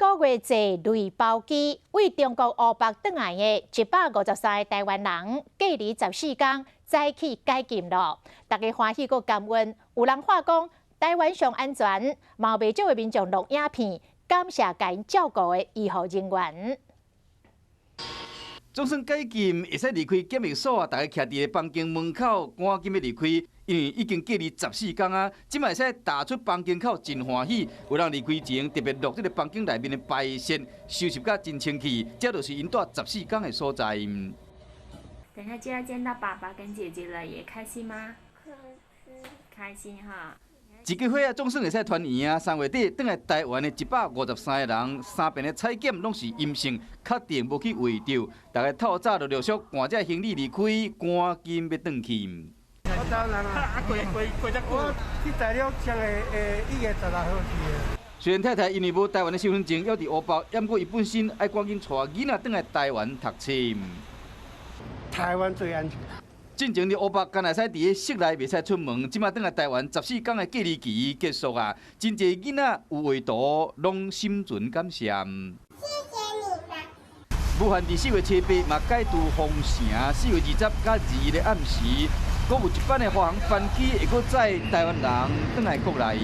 個月坐雷包機，對中國湖北轉來的153個台灣人，隔離14天，早起解禁囉。大家歡喜閣感恩，有人話講台灣上安全，嘛袂少的民眾錄影片，感謝共𪜶照顧的醫護人員。總算解禁，會使離開檢疫所啊！大家徛佇個房間門口，趕緊欲離開，因為已經隔離十四工啊！這擺會使踏出房間口，真歡喜。有人離開前特別錄這個房間內面的擺設，收拾甲真清氣，這就是𪜶蹛十四工的所在。等下就要見到爸爸跟姐姐了，也開心嗎？開心哈！一家伙仔總算會使團圓啊！3月底轉來台灣的153個人，三遍的採檢攏是陰性，確定無去穢著。大家透早就陸續趕這行李離開，趕緊欲轉去。我台灣人啊，過過過遮久，我去大陸上個1月16號去的。雖然太太因為無台灣的身份證，猶佇湖北，毋過伊本身愛趕緊帶囡仔轉來台灣讀冊。台灣最安全。進前佇湖北，干焦會使佇咧室內，袂使出門。這擺轉來台灣，十四工的隔離期結束啊！真濟囡仔有畫圖，攏心存感謝。謝謝你們。武漢佇4月7、8嘛解除封城，4月20佮21的暗時，閣有一班的華航班機會閣載台灣人轉來國內。